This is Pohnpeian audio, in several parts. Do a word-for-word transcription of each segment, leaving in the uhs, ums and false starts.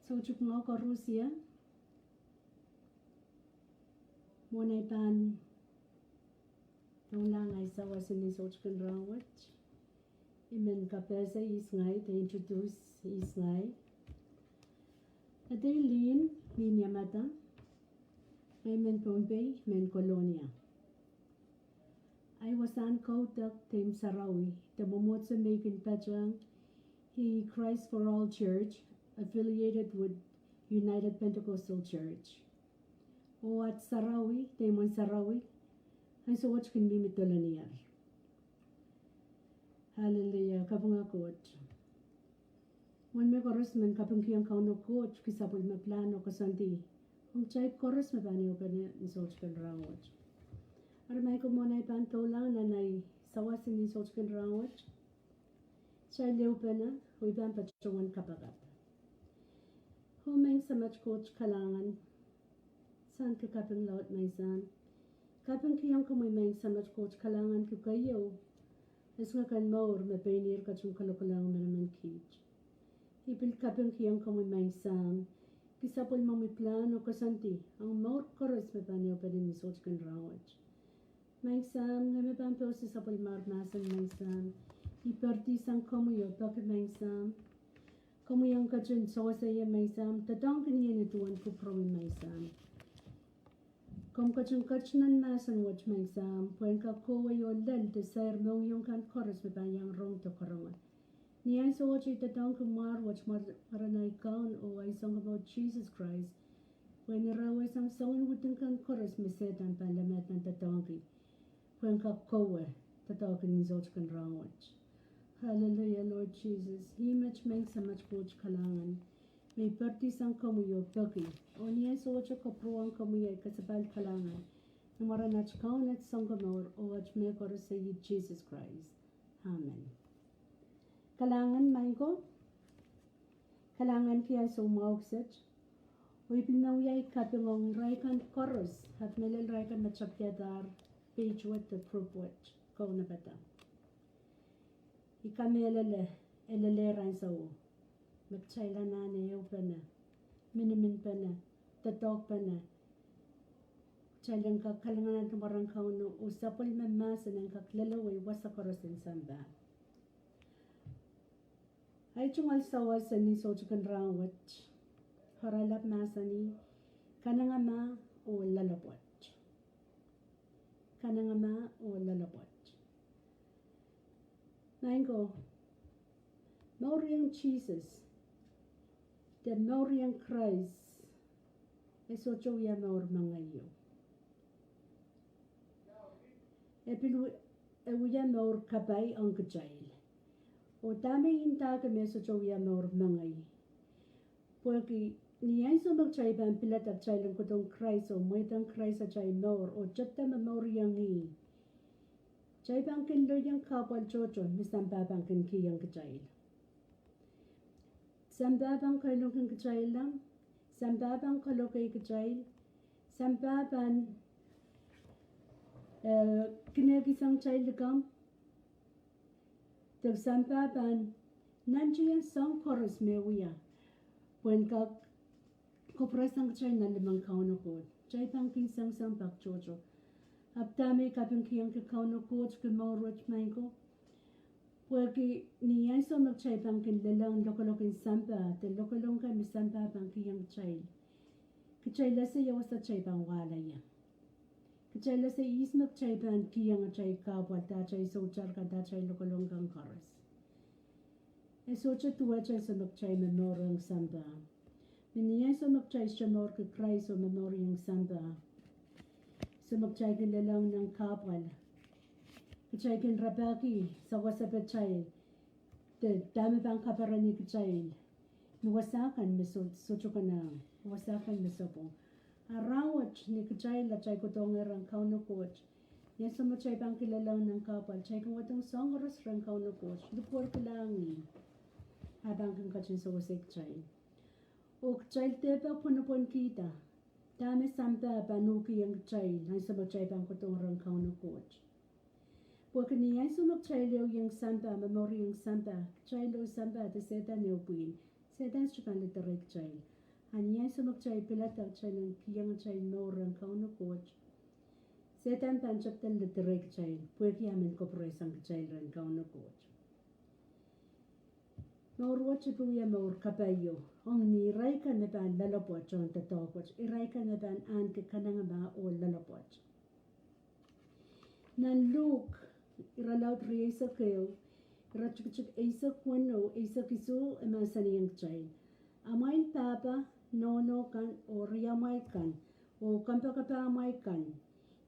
Soutik mwahu koaros. Mwohn ei pahn doulahng ei sawas en ni soutik en rahnwet, I men kapehse ihs ngehi, de introduce ihs ngehi. Adei Lin, Lin Yamada, ngehi mehn Pohnpei, mehn Kolonia. Ei wasahn kaudok de imw sarawi de mwomwohdiso me I kin patehng iei Christ for All Church, affiliated with United Pentecostal Church. Oh at sarawi de imwen sarawi, ansou wet kin mihmi Dolonier. Hallelujah, kapinga Koht. Mwohn me koaros men kapingkihong Kauno Koht ki sapwellime pilahn oh koasoandi ong kitail koaros me pahn ehupene ni soutik en rahnwet. Eri maing ko, mwohn ei pahn doulahng nan ei sawas en ni soutik en rahnwet, kitail ehupene oh I pahn patohwan kapakap. Oh Maing Samat Koht kalahngan, sang ki kaping laud Maing Sahm. Kapingkihong komwi Maing Samat Koht kalahngan ki keieu, e singek en mour me pein ihr ketin kolokolehng emenemen kiht. I pil kapingkihong komwi Maing Sahm ki sapwellimomwi pilahn oh koasoandi ong mour koaros me pahn ehupene ni soutik en rahnwet. Maing Sahm, ngehi me pahn pousehla sapwellimomwi mahsen Maing Sahm, I poaridi sang komwi oh peki Maing Sahm, komwi ong ketin sewesei Maing Sahm, doadoahngkin ie ni duwen kupwuromwi Maing Sahm. Komw ketin ket nan mahsen wet Maing Sahm pwehn kak kohwei oh lel de sair mohngiong kan koaros me pahn iang rong de karonge. Ni ansou wet I doadoahngki mwahr wet, mwaren ei Kaun oh ei Sounkomour Sises Krais, pwehn irehwei sang soangen wihd kan koaros me Sehdan pahn lemehd nan doadoahngki, pwehn kak kohwei doadoahngki ni soutik en rahnwet. Hallelujah Lord Jesus, ih met Maing Samat Koht kalahngan, me I poaridi sang komwi oh peki, oh ni ansou wet I kapwurehng komwi ei kasapahl kalahngan, ni mwaren at Kaun, at Sounkomour oh at mehkoaros, Sises Krais. Amen. Kalahngan maing ko, kalahngan ki ansou mwahu kiset, oh I pil men wia ei kaping ong irail kan koaros, ahpw mehlel irail kan me tepkihadahr page wet de group wet, kaunopada. I kamehlele, e lelehr ansouo, me kitail anahne ehupene, miniminpene, doadoahkpene, kitail en kak kalinganahki mwaren Kauno oh sapwellime mahsen en kak lelewei wasa koaros en sampah. Ei tungoal sawas en ni soutik en rahnwet, oaralap mahsanih, Kanengamah oh Loalopwoat. Kanengamah oh Loalopwoat. Maing ko, mour iong Sises, de mour iong Krais, e sohte wia mour mengei ieu. E pil wi-, e wia mour kapai ong kitail. Oh dahme I ndahki me sohte wia mour mengei? Pwehki ni ansou me kitail pahn pilada kitail en kohdohng Krais oh mweidehng Krais atail mour oh tepda me mour iong ih, kitail pahn kin lelohng kahpwal tohto me sampah pahn kin kihong kitail. Sampah pahn kailongkin kitailla, sampah pahn kalokei kitail, sampah pahn, eh, kinekihsang kitail likamw, de sampah pahn nantihong soahng koaros me wia, pwehn kak kapwurehsang kitail nan limmen Kauno Koht. Kitail pahn kin sengiseng pak tohto. Ahpw dahme I kapingkihongki Kauno Koht ki mour wet maing ko, pwehki ni ansou me kitail pahn kin lelohng lokolok en sampah, de lokolok kan me sampah pahn kihong kitail, kitail ese ia wasa kitail pahn wahla ie. Kitail ese ihs me kitail pahn kihong atail kahpwal, de atail soutar kan, de atail lokolok kan koaros. E sohte duwehte ansou me kitail momour iong sampah. Me ni ansou me kitail sohte momourki Krais oh momour iong sampah, ansou me kitail kin lelohng nan kahpwal, kitail kin rapahki sawaspatail, de dahme pahn kapereni kitail ni wasa kan me so-, sohte konehng, wasa kan me sohpwong. A rahnwet ni kitail atail kohdohngehr rehn Kauno Koht, ni ansou me kitail pahn kin lelohng nan kahpwal, kitail kin wadek soahng koaros rehn Kauno Koht, likwerkilahng ih, a pahn kin ketin sewese kitail. Oh kitail dehr pahn pwonopwonki dahme sampah pahn uhkihong kitail ansou me kitail pahn kohdohng rehn Kauno Koht. Pwehki ni ansou me kitail ehu iong sampah, momour iong sampah, kitail oh sampah de Sehdan ehu pwihn. Sehdan sohte pahn lederei kitail. Ni ansou me kitail pilada kitail en kihong atail mour rehn Kauno Koht, Sehdan pahn tepda lederei kitail, pwehki e men koapworesang kitail rehn Kauno Koht. Mour wet ipwidi mour kapaio, ong ni irail kan me pahn loalopwoat ong doadoahk wet, irail kan me pahn ahneki kanengamah oh loalopwoat. Nan Luk, irelaud rieisek ehu, iretikitik eisek weneu, eisek isuh, e mahsanihong kitail: Amwail pahpa, nohno kan, oh riamwail kan, oh kompoakepahmwail kan,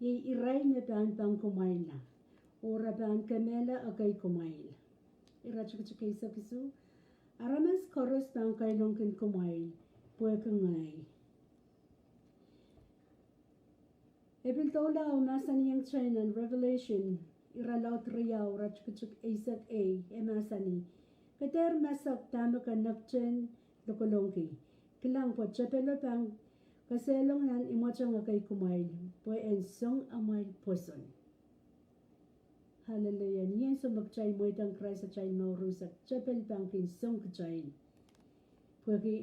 iei irail me pahn pangkumwailla, oh re pahn kemehla ekei kumwail. Iretikitik eisek isuh, aramas koaros pahn kailongkin kumwail pwehki ngehi. E pil doula oh mahsanihong kitail nan Revelation, irelaud riau, iretikitik eisek ehu, e mahsanih: Ke dehr masak dahme ke nektehn lokolongki. Kilang, pwe tepelo pahn kesehlong nan imweteng ekei kumwail, pwe en song amwail pwoson. Hallelujah. Ni ansou me kitail mweidohng Krais atail mour unsek, tepel pahn kin song kitail, pwehki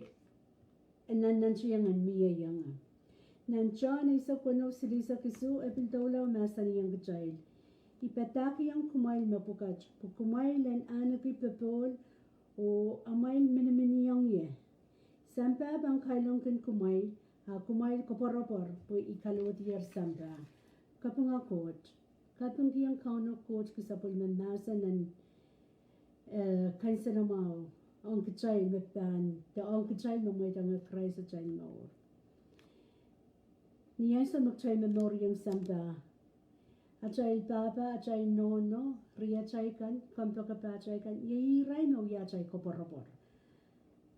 e nannantiong en mie ienge. Nan John eisek weneu, silihsek isuh, e pil doula oh mahsanihong kitail: I padahkihong kumwail mepwukat, pwe kumwail en ahneki popohl, oh amwail miniminiong ie, sampah pahn kailongkin kumwail, a kumwail koapworopwor, pwe I kalowedier sampah. Kapinga Koht. Kapingkihong Kauno Koht ki sapwellime mahsen en, eh, kansenamwahu ong kitail me pahn, de ong kitail me mweidohng Krais atail mour. Ni ansou me kitail momouriong sampah, atail pahpa, atail nohno, riatail kan, kompoakepahtail kan, iei irail me wia atail koapworopwor.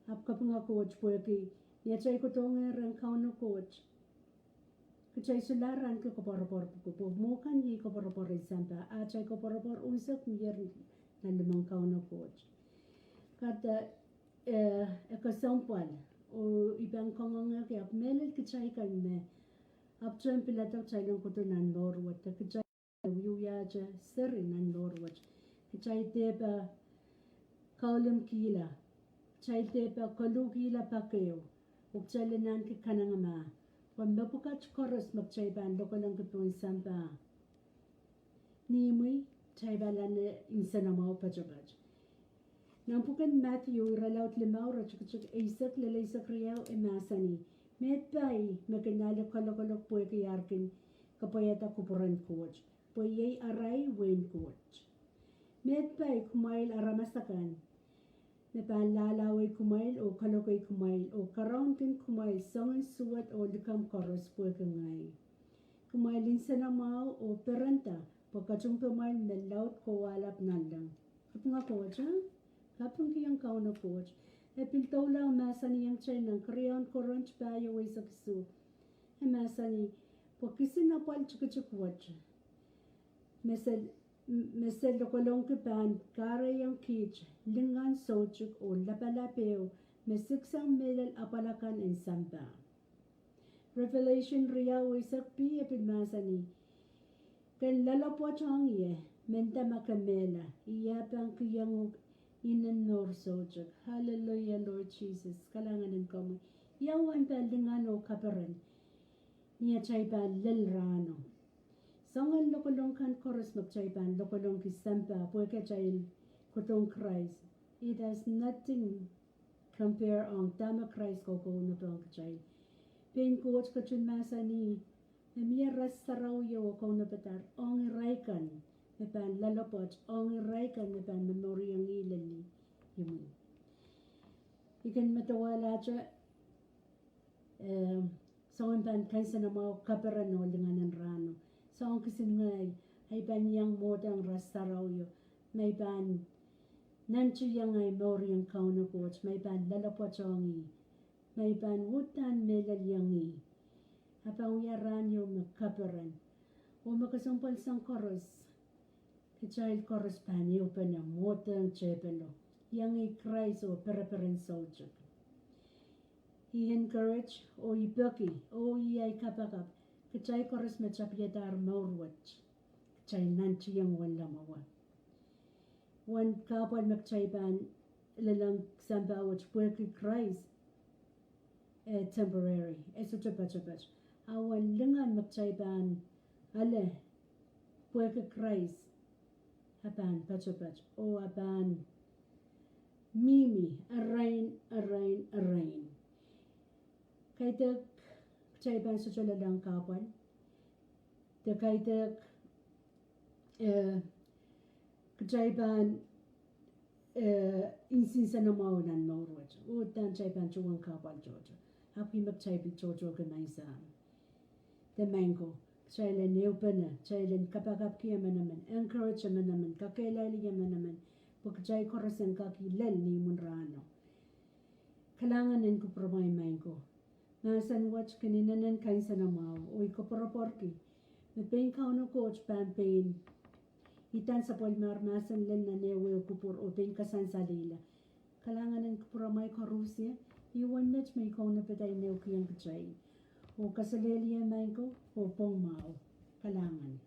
Ahpw kapinga Koht pwehki ni atail kohdohngehr rehn Kauno Koht, kitail solahr ahneki koapworopwor pwuko, pwe mwo kan iei koapworopwor en sampah, a atail koapworopwor unsek mier nan limpoak en Kauno Koht. Kahrehda, eh, e kesempwal, oh I pahn kangoangehki ahpw mehlel kitail kan me ahpwtehn pilada kitail en kohdo nan mour wet, de kitail wiewiahte seri nan mour wet. Kitail dehpa kaulimkihla, kitail dehpa koluhkihla pak ehu, oh kitail en ahneki kanengamah, pwe mepwukat koaros me kitail pahn lokolongki pohn sampah, ni imwi kitail pahn anahne nsenamwahu poatopoat. Nan pwuken Madiu, irelaud limau, iretikitik eisek lel eisek riau, e mahsanih: Meid pai me kin ale kalokolok pwehki ar kin kapwaiada kupwuren Koht, pwe iei arail wehin Koht. Meid pai kumwail aramas akan me pahn lahlahwei kumwail oh kalokei kumwail oh karaunkin kumwail soangen suwed oh likamw koaros pwehki ngehi. Kumwail nsenamwahu oh perenda, pwe katumpeimwail me laud kowahlap nanleng. Kapinga Koht, eh? Kapingkihong Kauno Koht. E pil doula oh mahsanihong kitail nan keriaun Korint pahieu, eisek isuh, e mahsanih: Pwe kisin apwal tikitik wet me se, me se lokolongki pahn kahrehiong kiht lingan soutuk oh lapalap ehu me siksang mehlel apwal akan en sampah. Revelation riau, eisek B, e pil mahsanih: Ken loalopwoat ong ie, mehnda ma ke mehla, I pahn kihong uhk inen mour soutuk. Hallelujah, Lord Jesus. Kalahngan en komwi. Ia uwen pahn lingan oh kaperen ni atail pahn lel rahno? Soangen lokolong kan koaros me kitail pahn lokolongki sampah pwehki atail kohdohng Krais, it has nothing compare ong dahme Krais kaukaunop ong kitail. Pein Koht ketin mahsanih me mie ras sarawio oh kaunopada ong irail kan me pahn loalopwoat, ong irail kan me pahn momouriong ih lel imwi. I kin medewehlahte, eh, soangen pahn kansenamwahu, kaperen oh lingan en rahno. Soahng kisin ngehi, ahi pahn iang mwohdahng ras sarawio, ma I pahn nantihong ahi mour rehn Kauno Koht, ma I pahn loalopwoat ong ih, ma I pahn uhdahn mehleliong ih. A pahn wia rahn ieu me kaperen, oh me kesempwal sang koaros, kitail koaros pahn ehupene mwohdehng tepelo, iang ih Krais oh pereperen soutuk. I encourage, oh I peki, oh I ahi kapakap kitail koaros me tapihadahr mour wet, kitail nantihong uwen lamwawa. Uwen kahpwal me kitail pahn lelehng sampah wet pwehki Krais, eh, temporary, e sohte poatopoat. A uwen lingan me kitail pahn ale pwehki Krais, a pahn poatopoat oh a pahn mihmi erein, erein, erein. Kaidehk kitail pahn sohte lelohng kahpwal, de kaidehk, eh, kitail pahn, eh, nsenamwahu nan mour wet, oh uhdahn kitail pahn tuhwong kahpwal tohto. Ahpw ih me kitail pil tohtohki, maing Sahm. De maing ko, kitail en ehupene, kitail en kapakapki emenemen, encourage emenemen, kakehlailih emenemen, pwe kitail koaros en kak lel ni imwin rahno. Kalahngan en kupwuramwail, maing ko. Mahsen wet kin inenen kansenamwahu, oh I koapworopworki me pein Kauno Koht pahn pein idahn sapwellimahr mahsen lel nan ehu ehu kupwur oh pein kasansalehla. Kalahngan en kupwuramwail koarusie, ih uwen met me I kaunopada inou kihong kitail. Oh kaselehlie maing ko, oh pwong mwahu. Kalahngan.